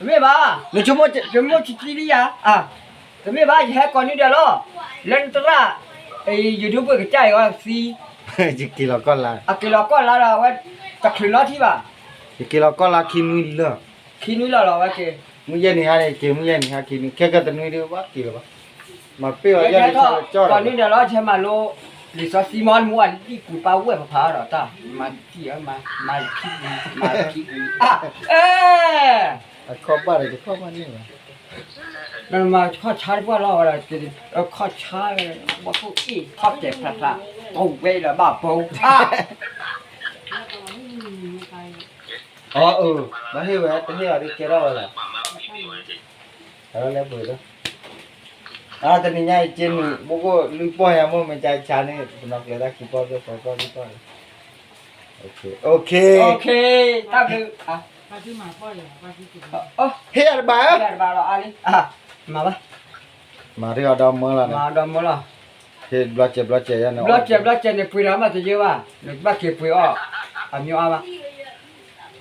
တမ့ၢ်ဘၣ်, ယဆိကမိၣ်ယသံလံယၤ, တမ့ၢ်ဘၣ် ယဟဲကိးနွံဒဲးလီၤ, လၢနသရၣ်, ယဒုးပှ့ၤကစၢ်အံၤအီၤသံ, ယက့ၤလီၤကီၢ်လါ, အက့ၤလီၤကီၢ်လါဒီး အဝဲတချုးနီထံဘၣ်, ယက့ၤလီၤကီၢ်လါခံနွံလၢာ်, ခံနွံလၢာ်လီၤဝဲက့ၤ, မုၢ်ယဲၢ်နံၤဟါန့ၣ် က့ၤမုၢ်ယဲၢ်နံၤဟါခံနွံ ခဲကတနွံဒုးဘၣ်က့ၤလၢၤဘၣ်, မၤပ့ၢ်အီၤယဲၢ်နံၤဟါကၠီဒီး, ကိးနွံဒဲးလီၤ ယဟဲမၤလိ, လံာ်စီဆှံမီၢ်မူအလံာ်ကူးပာ်ဝဲၢ်ဖးဖးဒီးတၢ်, မၤတံၢ်ဧၢ, မၤခံ, မၤခံ, အ, အခီၣ်ဘၣ်ဒီးယခီၣ်ဘၣ်န့ၣ်လီၤ, မၤခီၣ်ဆါတပှၢ်လီၤ, ခီၣ်ဆါ, ဘီၣ်ခိၣ်အ့ၣ်ခီၣ်တဲာ်ဖျါဖျါ, တဝဲဒီးဘၣ်ဘိ, အ, အၢ, မၤဟ့ၣ်ဝဲ တဟ့ၣ်အီၤဒ်ကဲထီၣ်ဝဲလီၤ, လဲၤပှ့ၤလၢ, အါတနံၤညါအံၤက့နုာ် ဘိၣ်ဘိၣ်လွံၢ်ပီၢ်ညါမိၢ်မ့ၢ်ကဆါန့ၣ် ပနီၣ်ကျဲၤတၢ်ခံပီၢ်သၢပီၢ်လွံၢ်ပီၢ်, တၢ်ဘျုး, ဟ့ၣ်ယၤတဘၣ်ဧၢ, မၤဘၣ်, မၤထံၣ်အီၤဒီမၢလီၤ, မၤဒီမၢလီၤ, ဟ့ၣ်ဘျီစဲးဘျီစဲးယၤန့ၣ်, ဘျီစဲးဘျီစဲးန့ၣ် ပှ့ၤဒီးမးတယၢဘၣ်, နဘၣ်က့ၤပှ့ၤအီၤ, အမျိုးအါဘၣ်,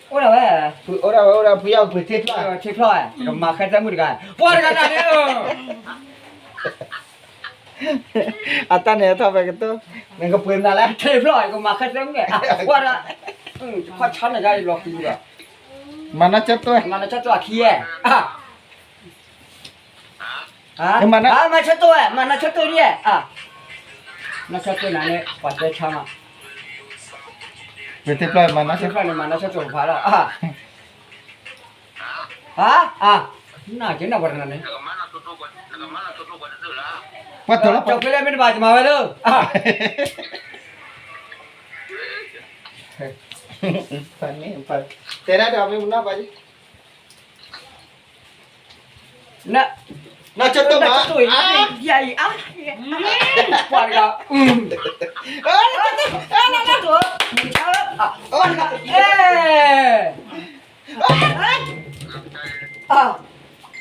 အိၣ်ဒၣ်ဝဲ, အိၣ်ဒၣ်ဝဲ အိၣ်ဒၣ်ဖုယီၢ်ပှ့ၤထ့ဖျီၣ်, ထ့ဖျီၣ်, ကမၤခဲသဲမုၣ်တဂၤ, ပှၤတဂၤတၢ်န့ၣ် အတၢ်န့ၣ်ထီၣ်ဖဲကတိၢ်, နကပှ့ၤမနုၤလဲၣ်, ထ့ဖျီၣ် ကမၤခဲသဲမုၣ်, ကွၢ်ဒီး, ခီၣ်ဆါန့ၣ်ယါလီၤကံၤဒီး, မၤနီၢ်ကၠီၣ်တွဲ, မၤနီၢ်ကၠီၣ်တွဲအခံယဲၢ်, မၤနီၢ်ကၠီၣ်တွဲ, မၤနီၢ်ကၠီၣ်တွဲဒ်, နီၢ်ကၠီၣ်တွဲနၤန့ၣ် ပှၤတဲဆါမး, ပှ့ၤထ့ဖျီၣ် မၤနီၢ်ကၠီၣ်တွဲ, မၤနီၢ်ကၠီၣ်တွဲဖးလီၤ, အ, နက့ၤနပှၤတဂၤန့ၣ်, ပှၤတလီၤကၠီၣ်ဖဲလဲၣ်မ့ၢ်တဘၣ် ယမၤဝဲလၢ, တဲဒၣ်ဒီးမ့ၢ်ပနီၢ်ပှၤ, နီၢ်ကၠီၣ်တွဲမး, ယၤအံၤ,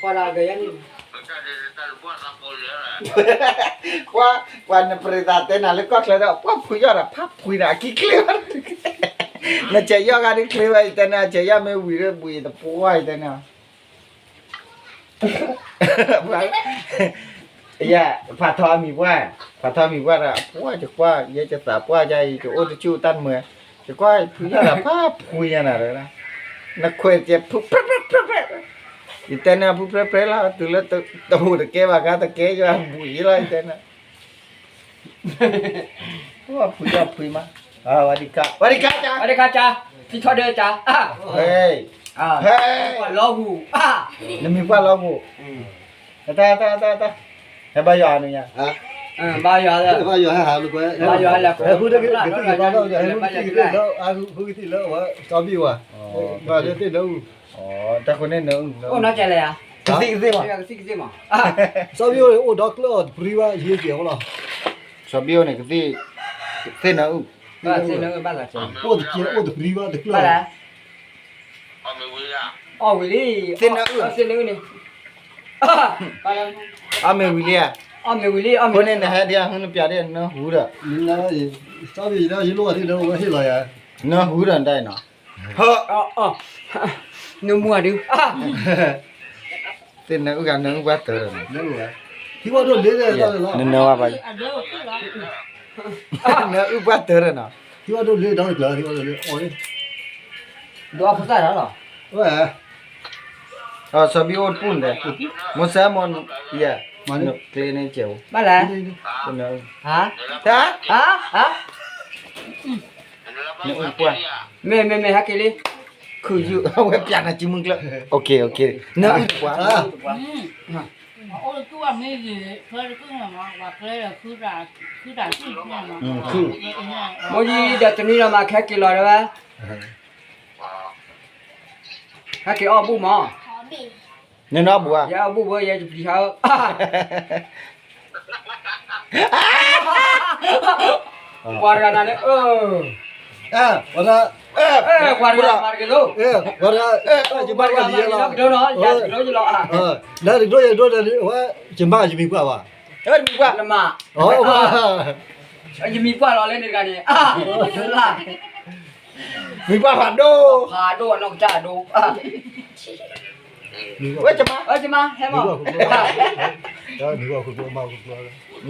ပှၤတဂၤ, ပှၤတဂၤ, ပှၤတဂၤ, ပှၤ, ပှၤနပရံသးတဲနၤလၢကီၢ်ချၢဒီး ပှၤဖုယီၢ်ဒီးဖးဖှံဒီးအခံချ့ဘၣ်, နစဲးယီၢ်ဂၤဒ်ချ့ဘၣ် ယတဲန့ၣ် အစဲးယီၢ်မ့ၢ်ဝံၤဒီးဘှံးတပှၢ် ယတဲန့ၣ် ယ, ဖးထီအမံၤပှၢ်, ဖးထီအမံၤပှၢ်ဒီး ပှၢ်ယကွၢ် ယဲယသးပှၢ်ယၤအံၤ ယအိၣ်တဆူၣ်တၢ်မၢ, ယကွၢ်ဖုယီၢ်ဒီးဖးဖှံညါနၤ, နခွဲးကဲဖုဖြဲဖြဲဖြဲဖြဲ, ယတဲန့ၣ်ဖုဖြဲဖြဲလီၤ တုၤလၢတဟူးတကဲဘၣ်ခါတကဲယဘှံးလီၤ ယတဲန့ၣ် ဖုယီၢ်ဖှံမး, ဝါဒံကါ, ဝါဒံကါကါ, ဝါဒံကါကါ, ထံထီၣ်ဒၢကါ, ဟဲ, ဟဲ, လီၤဟူး, နမံၤပှၢ်လီၤဟူး, တၢ်တၢ်တၢ်တၢ်, ဟဲဘါယွၤနုၤညါ, ဘါယွၤ, ဘါယွၤဟဲဟးလၢကွဲ, ဟဲဃုတက့ၤ, ဃုကသံၣ်လၢအဝဲ စီဘံၣ်ဝဲ, ဘၣ်လၢသ့ၣ်နၢအုၣ်, တၢ်ဃိန့ၣ်နၢအုၣ်, ကသံၣ်ကသ့ၣ်မး, စီဘံၣ်အိၣ်န့ၣ် ကသ့ၣ်နၢအုၣ်, အိၣ်တကဲအိၣ်တပျံၤဘၣ်တကျၢၢ်, အီၣ်ဝံၤလံ, သ့ၣ်နၢအုၣ်, အီၣ်မ့ၤဝံၤလံဧါ, အီၣ်မ့ၤဝံၤလံ, အီၣ်မ့ၤဝံၤလံ, အဃိန့ၣ်နဟဲဒ်အဟဲနပျးဒ်နၢဟူဒီး, စီဘံၣ်ယၤ ယလိၣ်အီၤဒ်လၢဝဲဟ့ၣ်လီၤယၤ, နၢဟူဒီးတၢ်အံၤနီၤ, နမူအဒုး, သ့ၣ်နၢအုၣ်ဂၤ နၢအုၣ်ပှၢ်တၢၢ်ဒီးနီၤ, နနၢဝဲဘၣ်, နၢအုၣ်ပှၢ်တၢၢ်ဒီးနီၤ, ဒိးဖိသၣ်ဒီးလီၤ, စီဘံၣ်အိၣ်တပူၤန့ၣ်, မိၢ်စဲမိၢ်, ယဲ, ကျ့န့ၣ်ကဲ, ဘၣ်လဲၣ်, တၢ်, နအုၣ်ပှၢ်, မ့ၢ်မ့ၢ်မ့ၢ်ဟဲက့ၤလံ, ခုယူၤ အဝဲပျးနၤစုမုၢ်ကျၢၢ်, နအုၣ်ပှၢ်, မိၢ်ယံၤဒီးတနွံဒီးမၤခဲက့ၤလီၤဒၣ်ဝဲ, ဟဲက့ၤအီၣ်ဘူၣ်မး, နနအီၣ်ဘူၣ်ဧါ, ယအီၣ်ဘူၣ်ဝဲ ယဲယပျံၤဟါဧၢ, ပှၤတဂၤနၤန့ၣ်, ပှၤတဂၤ, ပှၤတဂၤ, ပှၤတဂၤ, ယမၤတဂၤလံ, ယကဒိနီၤ, ယကဒိယလီၤ, လၢတကဒိယကဒိ, ဝဲ, ယမၤယမံၤပှၢ်ဘၣ်, ယမံၤပှၢ်, ယမံၤပှၢ်လီၤလၢန့ၣ်တဂၤန့ၣ်, မံၤပှၢ်ဖးဒိၣ်, ဖးဒိၣ်အနီၢ်ကစၢ်ဒိၣ်, ဝဲကမါ ဝဲကမါ ဟဲမး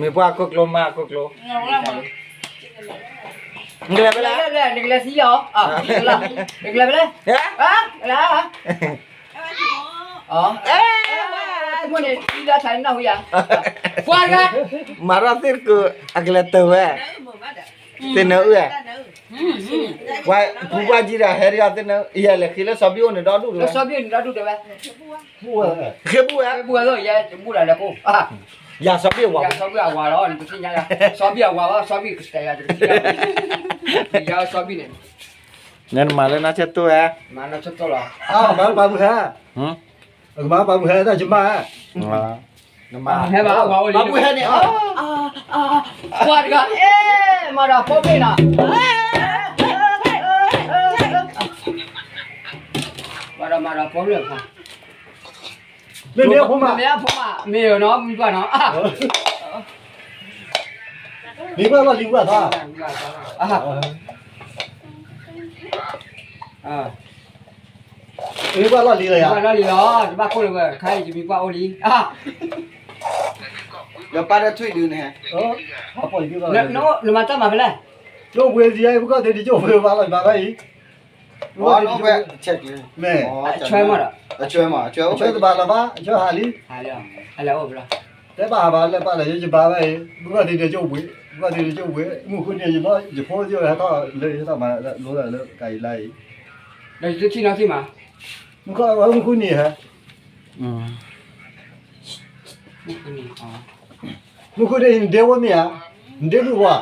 မ့ၢ်ပှၤခိၣ်ကျိမါခိၣ်ကျိ နကလဲၤဖဲလဲၣ် နကလဲၤသံလီၤ နကလဲၤဖဲလဲၣ် မ့ၢ်န့ၣ် သံလၢထးနၢ်ဟူယၤ မၤထီၣ်သ့ၣ်တကုာ် အကလဲၤတၢ်ဝဲ သ့ၣ်နၢအုၣ်ဧါ ပှၤပူၤကွၢ်ကံဒီး ဟဲဒ်အီၤသ့ၣ်နၢအုၣ် ယလဲၤဃ့လၢစီၤဘံၣ်အိၣ်န့ၣ်ဒီဒူၣ်တဝဲ စီၤဘံၣ်အိၣ်န့ၣ်ဒီဒူၣ်တဝဲ ဃ့ဘူၣ်ဝဲ ဃ့ဘူၣ်ဝဲသိး ယဘူၣ်လၢလဲၤကိၣ် ယၤစီၤဘံၣ်အဝၤ ယၤစီၤဘံၣ်အဝၤလီၤ နတသ့ၣ်ညါယၤ စီၤဘံၣ်အဝၤလီၤ စီၤဘံၣ်ကတဲယၤတကသ့ၣ်ညါ ယၤစီၤဘံၣ်န့ၣ် နမၤလၢနါဆၢတိၢ်ဧါ မၤနါဆၢတိၢ်လီၤ မၤပာ်မုၢ်ဟဲ ကမၤပာ်မုၢ်ဟဲတၢ်ယမါ နမၤ ဟဲဘၣ် ပာ်မုၢ်ဟဲန့ၣ် ပှၤတဂၤ အဲ မၤဒီးဖိမ့ၢ်နီၤ မၤဒီးမၤဒီးဖိမ့ၢ်ဖး မ့ၢ်မ့ၢ်အဖိမး မ့ၢ်အဖိမး မ့ၢ်နီၤ မံၤပှၢ်နီၤ မံၤပှၢ်လီၢ်လံၤပှၢ်သး မံၤပှၢ်လီၢ်လံၤလီၤယၤ မံၤပှၢ်လီၢ်လံၤလီၤ တဘၣ်ခိၣ်လၢၤဝဲ ခါအံၤယမံၤပှၢ်အိၣ်လံ လၢပၢ်တထွံၣ်ဒုန့ၣ် နမၤတၢ်မၤဖဲလဲၣ် ကၠိၣ်ပှ့ၤစံးယါ ပကီၢ်သ့ၣ်တကၠိၣ်ပှ့ၤဘၣ်လီၤ ဘၣ်ဘၣ်အံၤ မ့ၢ် အဆွဲမးဒီး အဆွဲမး အဆွဲအိၣ် အဆွဲတဘၣ်လီၤဘၣ် အဆွဲဟးလံ ဟးလံ ဟးလၢအိၣ်ဘျီ တဲဘၣ်ဟးဘၣ်လၢပၢ်လၢယဘၣ်ဘၣ်အံၤ ပကီၢ်သ့ၣ်တကၠိၣ်ပှ့ၤ ပကီၢ်သ့ၣ်တကၠိၣ်ပှ့ၤ မုၢ်ဃုနံၤယဘီ ယဖိယိၣ်ဟဲထီၣ်လၢ ဟဲထီၣ်မၤလိလၢကၤယံၤလါအံၤ ဒီးယတထံၣ်နီၤထံၣ်မး မုၢ်ဃုနံၤဟဲ မုၢ်ဃုနံၤ နဒ့ဝဲမ့ၢ်ဧါ နဒ့မုၣ်ဝါ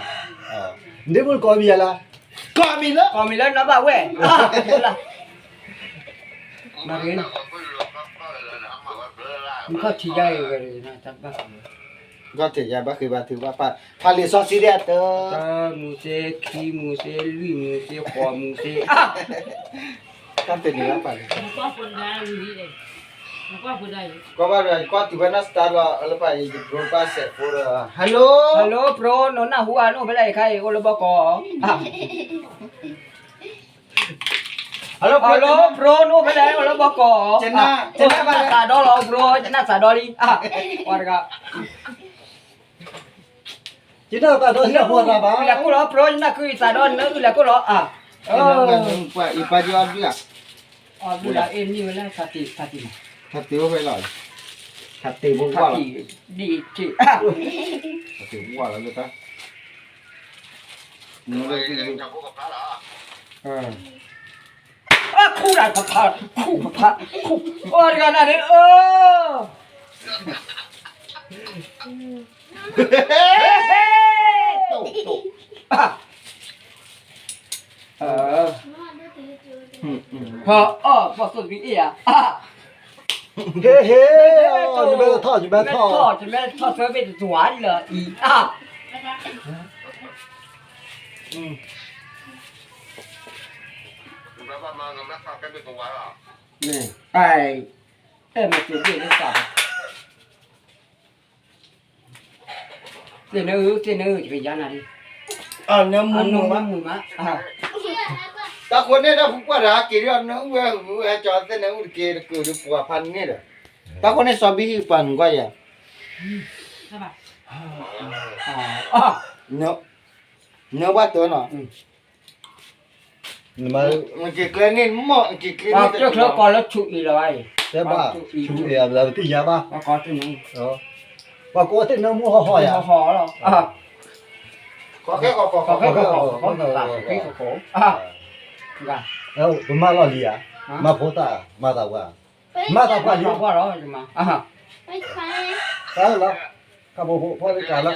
နဒ့မုၣ်ကီၢ်မံၤယါလၢ ကီၢ်မံၤလၢ ကီၢ်မံၤလၢနီၢ်ဘၣ်ဝဲ မၤရ့ မုၢ်ခီၣ်ထံးယါအံၤဝဲ တၢ်ဘၣ်ဃး ကီၢ်ထံးယါဘၣ်ဃ့ဘၣ်ထုဘၣ်ဖး ဖးလံာ်စီဆှံဒ်အတၢ် တၢ်မုၢ်စ့ ခံမုၢ်စ့ လွံၢ်မုၢ်စ့ ဃိးမုၢ်စ့ တၢ်တနံၤဘၣ်ဖးလံာ် ကွၢ်ဘၣ်ဒီး ကွၢ်တုၤဖဲနီၢ်စတါလီၤ လၢပှၤအံၤ ယဘျိဘၣ်စဲးဖိဒီး hello hello bro နနၢ်ဟူဧါ နအိၣ်ဖဲလဲၣ် ယခါအံၤ အိၣ်လၢဘီကီး hello bro နအိၣ်ဖဲလဲၣ် အိၣ်လၢဘီကီး ယနၢ်သးဒီလီၤ bro ယနၢ်သးဒီလံ ပှၤတဂၤ ယနၢ်သးဒီလံ လဲၤကိၣ်လီၤ bro ယနၢ်ခုသးဒီ နအုၣ်လဲၤကိၣ်လီၤ အၢ ယပှၤယအီၣ်ဒုၣ်ဧါ အီၣ်ဒုၣ်လၢအ့ၣ်မံဝဲလၢ ထးတ့ၢ် ထးတ့ၢ်မး ထးတ့ၢ်အိၣ်ဖဲလီၤ ထးတ့ၢ်ဖိကွၢ်လီၤ ထးတ့ၢ်ဒ်ထ့ၣ် ထးတ့ၢ်ကွၢ်လီၤလၢတၢ် ခူၣ်ဒၣ်ဖးဖး ခူၣ်ဖးဖး ခူၣ် အီၣ်တဂၤနၤန့ၣ် အၢ ဟီၣ် အီၣ် ပှၤသိၣ်တဘံၣ်အ့ၣ်ဧါ ဟ့ ဟ့ ယမဲထီၣ် ယမဲထီၣ် ယမဲထီၣ် သၢဘ့ၣ်တသွါဒ်လၢအံၤ အဲၣ်မ့ၢ်က့ၤဘ့ၣ်လၢသး သ့ၣ်နၢအုၣ် သ့ၣ်နၢအုၣ် ယကယါနၤလံ နၢမူမူမး တၢ်ဃိန့ၣ်ဒီး ဖုပှၢ်တဂၤက့ၤဒီး နၢအုၣ်ဝဲ ဟဲကၠီသ့ၣ်နၢအုၣ်တက့ၢ် တကုာ်ဒီးပှၤဖးန့ၣ်ဒီး တၢ်ဃိန့ၣ် စီၤဘံၣ်ဟံၣ်ပှၤနုာ်ကွၢ်ယၤ နၢဘၣ်တၢ်နီၤ နက့ၤကျဲန့ၣ်မ့ၢ် နက့ၤကျဲန့ၣ် ကျၢၢ်ချၢကီၢ်လၢထူအံၤလီၤဘၣ်အံၤ တဲဘၣ် ထူအံၤ ထူအံၤ လၢပတယါဘၣ် ပှၤကိးသ့ၣ်နၢမူဟီၣ်ဟီၣ်ယါ ဟီၣ်ဟီၣ်လီၤ ကီၢ်ခဲကီၢ်ကီၢ် ကီၢ်ခဲကီၢ်ကီၢ် ကီၢ်ခဲကီၢ်ကီၢ် ပမၤလီၢ်လံဧါ မၤဖိသၣ် မၤသးပှၢ် မၤသးပှၢ်လံ မၤသးပှၢ်လီၤ တၢ်လီၤ ခါဖိဖိဖိတၢ်လီၤ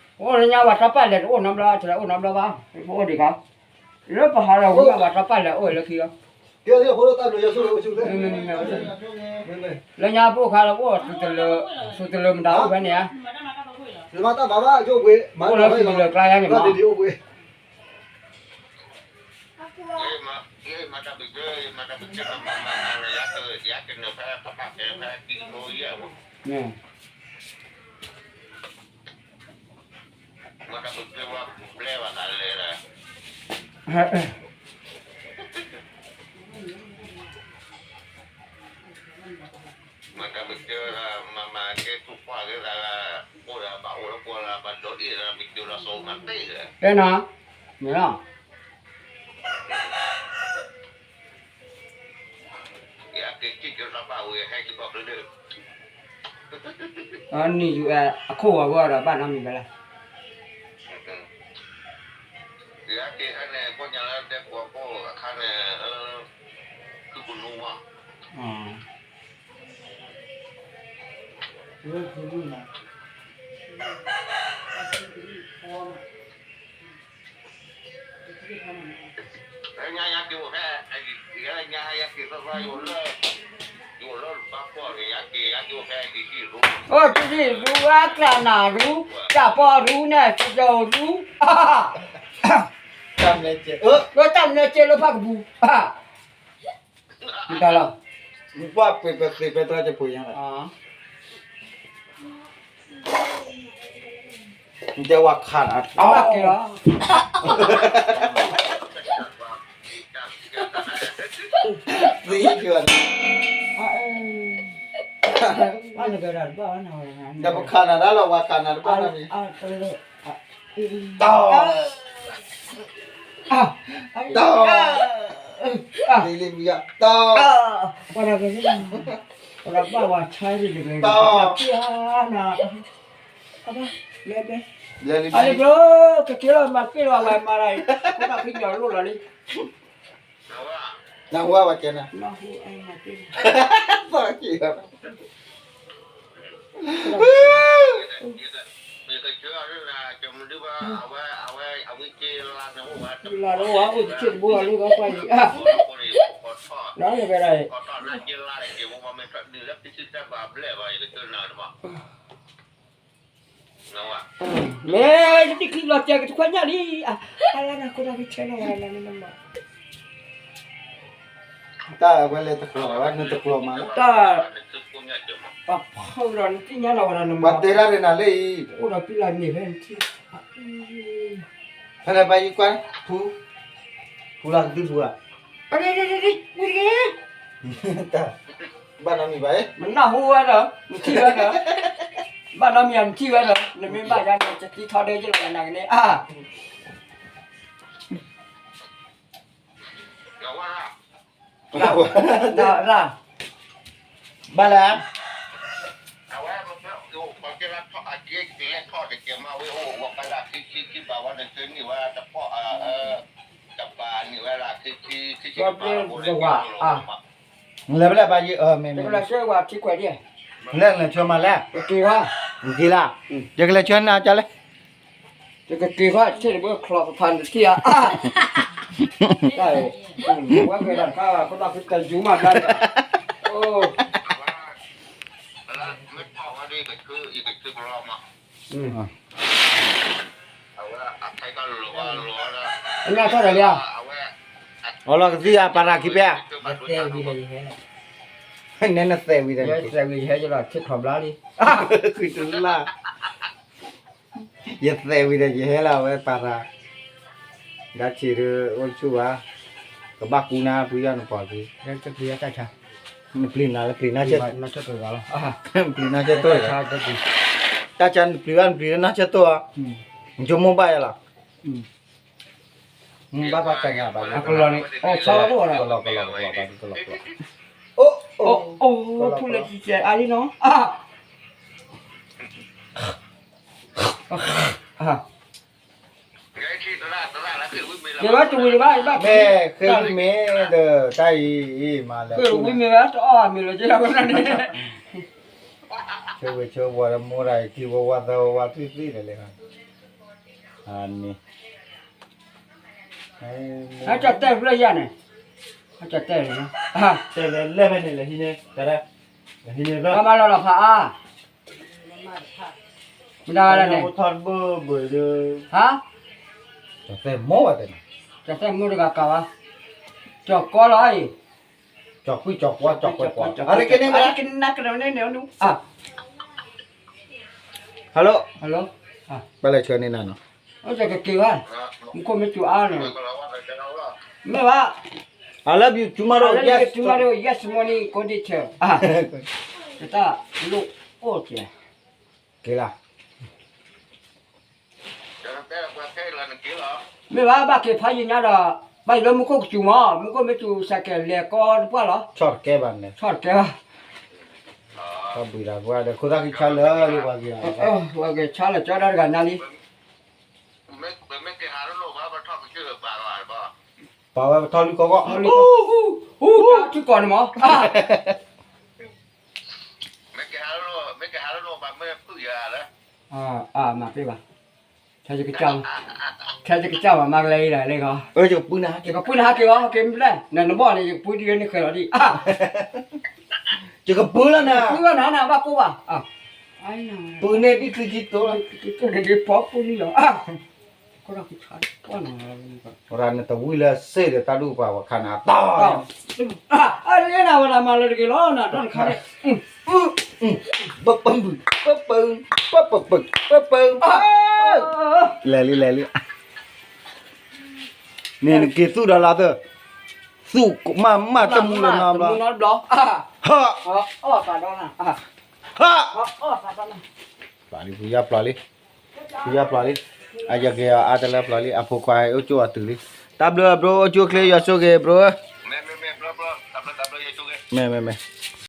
အိၣ်လၢညါဝဲတၢ်ပာ်လဲၤတအိၣ်နီတဘျီ တလဲၤအိၣ်နီတဘျီဘၣ် ပအိၣ်ဒံးခါ လၢပဟးလီၤဝံၤဝဲတၢ်ပာ်လဲၤအိၣ်လၢခံလီၤ လၢညါပအိၣ်ခါလီၤအိၣ် သုးတလၢမတၤအိၣ်ဖဲန့ၣ်ဧါ အိၣ်လၢသုးတလၢကျါယါန့ၣ်မး မ့ၢ် တဲနီၤ, မ့ၢ်လီၤ. နံၣ်ယူၤအခိၣ်ဂီၤဘၣ်ဒီး ဘၣ်နီတမံၤဘၣ်လၢ အိၣ်တံၢ်ရူဝါကျးနၢ်ရူ တၢ်ပီရူန့ၣ် ကစီၤရူ တၢ်မနုၤကဲလၢဖးကပူၤ မတၤလီၤ ပှၢ်ပှ့ၤပသ့ၣ်ပဲတြီကပူၤညါလီၤ တဲဝဲခးနၤ ဘၣ်က့ၤလီၤ သ့ကၢၤ ဘၣ်နကဲဒၣ်တဘၣ်ဝဲနဝဲ ဒီးပခးနၤဒၣ်လီၤ ဝဲခးနၤတဘၣ်နီတမံၤ တီ တီ လံလံမံယီၤ တီ ပှၤဒီးကဲ ပှၤဒီးဘၣ်ဝဲဆါဒ်တဂ့ၤ တီ ပှၤပျါနၤ အလံဘျိ ကက့ၤလီၤမၤက့ၤလီၤဝဲမၤလီၤ ခိၣ်ဘၣ်ဖံးညီလိၣ်လီၤလံ နၢ်ဟူဝဲကဲနၤ နၢ်ဟူအဲမၤက့ၤ ယကဆၢအီၤဒ်နၤ ကမုဒုဘၣ် အဝဲ အဝဲ အဝဲက့လါန့ၣ်အိၣ်ဝဲ လါတအိၣ်ဝဲအိၣ်တဆံတဘိအလံဘၣ်ပှၤအံၤ လါန့ၣ်ကဲဒၣ် က့လါန့ၣ်က့ မ့ၢ်မ့ၢ်တၢ်ဒုးလၢဖံဆံတၢ်ဘၣ်ဘျဲၣ်ဘၣ် ယကဆၢနၤတဘၣ် မ့ၢ်တထံၣ်လီၤစဲးကတခွဲညၣ်လံ အလါနၤခိၣ်နၢ်ကဆဲလီၤဝဲလၢနမၤ တၢ်ဝဲလဲၤတကျိၤဝဲ နတကျိၤမးလၢ တၢ် ပှၤဖီဒီးနသ့ၣ်ညါလီၤဝဲဒီးနမၤ ပှၤတဲဒၣ်ရ့နၤလၢအံၤ အိၣ်ဒီးပံလၢမ့ၢ်ဖဲနထံၣ် ဖဲလဲၣ်ဘၣ်ယကွၢ် ဖူ ဖူလၢကသံၣ်ဖူဧါ ဝံၤတဂ့ၤ ဘၣ်နီတမံၤဘၣ် မနၢ်ဟူဝဲဒီး နထံၣ်ဝဲဒီး ဘၣ်နီတမံၤနထံၣ်ဝဲဒီး နမ့ၢ်ဘၣ်ယၤန့ၣ် ကသံၣ်ထီၣ်ဒဲကလီၤနၤကန့ၣ် အါ ဘၣ်လဲၣ် ဝဲပျဲသဝၤ အါ လဲၤဘၣ်လဲၣ်ဘၣ်ယဲ မ့ၢ်မ့ၢ် လဲၤလဲၤဆှၢဝဲထံခွဲးဒံး လဲၤလဲၤဆှၢမးလဲၣ် က့ၤဘၣ် က့ၤလၢ ယကလဲၤဆှၢနၤကလဲၣ် ယကက့ၤဃီဆ့ၣ်တဘိချီၣ်ကဖးနထံၣ်ဧါ တၢ်အံၤ ဝဲကဲဒၣ်တခါ ကဘၣ်ကတၢၢ်ယူၤမးဘျါန့ၣ် အိ အဝဲ အထီၣ်တၢ်လံဧါ အီလီၤကသံၣ်အပာ်ရၤခံဖဲ နဲနသဲးဝံၤဒီး ယသဲးဝံၤယဟဲယလီၤထံချီၣ်ဘျါလံ ဃုတလၢ် ယသဲးဝံၤဒီးယဟဲလီၤဝဲပာ်ရၤ ဒါဆံးဒီးအိၣ်ဆူၣ်ဘၣ် ကဘၣ်ကူနၤဖုယီၢ်နပီၤက့ၤ နပျံၤနၤလၢပျံၤနါ ပျံၤနါဆၢတိၢ် တၢ်ဆါနပျံၤဘၣ်နပျံၤလၢနါဆၢတိၢ်ဧါ နဆိကမိၣ်ဘၣ်ယၤလီၤ ဘၣ်ဘၣ်တဂၤဘၣ် အကလီၤန့ၣ် အိၣ်ဆီလီၤတအိၣ်လီၤ ကလီၤကလီၤကလီၤ အိၣ် အိၣ် ဖူလၢကံကဲအါလံနီၤ ကဲဘၣ်တဝံၤဘၣ် ဘၣ်မ့ၢ်ဃ့ဝံၤမ့ၢ်ဒီး တၢ်အံၤမၤလၢ ဃ့ဝံၤမ့ၢ်ဘၣ် တအီၣ်မ့ၢ်လီၤ ကဲဘၣ်န့ၣ် ဆၢဝံၤဆၢဝါဒီးမိၢ်တၢ်အံၤ ထံဝဲဝါသၢဝဲဝါသွံၣ်သွံၣ်ဒီးလဲၣ် အန့ၣ် အကၠီၣ်တဲၣ်ဖျၢၣ်ယၤန့ၣ် အကၠီၣ်တဲၣ်န့ၣ် တဲလဲၤလဲၣ်ဖဲန့ၣ် လဲၤဟံးန့ၣ် လဲၤဟံးန့ၣ် မၤလီၤလီၤဖးအါ မတၤလဲၣ်န့ၣ် ထီၣ်ဘၢဘၢဒီး ဟါ ကၠီၣ်တဲၣ်မိၢ်ဝဲတဲန့ၣ် ကၠီၣ်တဲၣ်မိၢ်တဂၤကၤဝါ ကၠီၣ်ကီလီၤအံၤ ကၢ်ကွံၢ်ကၢ်ကွီ ကၢ်ကွီကွီ အါတက့ၢ်န့ၣ်မ့ၢ် hello hello ဘၣ်လဲၤဆှၢန့ၢ်နၤနီၤ အိၣ်ကက့ၤဘၣ် မူခိၣ်မ့ၢ်စူၤအါန့ၣ် မ့ၢ်ဘၣ် I love you tomorrow yes tomorrow yes morning ကိးဒံးဆၢ တၢ်လိၣ်အိၣ်ကဲ က့ၤလၢ မ့ၢ်ဘၣ် ဘၣ်က့ၤဖးယံာ်ညါဒီး ဘၣ်ယံာ်လၢမူခိၣ်ကစူၤမး မူခိၣ်မ့ၢ်စူၤ စဲးကဲးလဲၤကီတပှၢ်လီၤ. ဆီၣ်တကဲဘၣ်န့ၣ် ဆီၣ်တကဲဘၣ်. တၢ်ဘှံးတၢ်ပှၢ်ဒီး ခိၣ်သၣ်ဃံဆါလၢာ်လံ ပှၤက့ၤ ပှၤက့ၤဆါလၢာ်ကၠီဒီးတဂၤညါလံ. ပာ်ဝဲပထီၣ်လံကီကီၢ် ထူကီၢ်န့ၣ်မး မ့ၢ်ကဟးလၢ မ့ၢ်ကဟးလၢ မၤပ့ၢ်ဘၣ် ထဲယကစၢ်မၤမၤကလဲၤအံၤဒၣ်လဲၣ်ဂီၤ ယကပုၢ်နၤဟးက့ၤဂီၤ ဟဲက့ၤမနုၤလဲၣ် နနဘီၣ်န့ၣ် ယကပုၢ်ဒ်န့ၣ်ဃဲၤလီၤဒံး ယကပုၢ်လီၤနၤ ပုၢ်လီၤနၤ နဘၣ်ကိၢ်ဘၣ် ပုၢ်န့ၣ်ဒ်ချံခံတိၤလီၤ ဒ်ဖီပုၢ်လံလီၤ ဝဲဒၣ်နတဝံၣ်လၢစ့ၢ်ဒီးတၢ်ဒူၣ်ပှၤဝဲခါန့ၣ်အတီၢ် အလၢနဝဲဒၣ်မၤလၢတဂ့ၤလီၤ နတၢ်တခါန့ၣ် ပပပပပပပပပ လဲၤလံ လဲၤလံ န့ၣ်နက့ၤသူၣ်ဒီးလါသၢ သူၣ်မးမးတမူလၢနီတဘျီ ဟး ဟး ပျီလံ ဖုယါပျီလံ ဖုယါပျီလံ အယက့ၤအအါတလၢပျီလံ အဖိခွါအိၣ်ကၠိအတုၤလံ တၢ်ဘျုး bro အိၣ်ကၠိချ့ ယွၤဆိၣ်ဂ့ၤ bro ဧၢ မ့ၢ် မ့ၢ် မ့ၢ်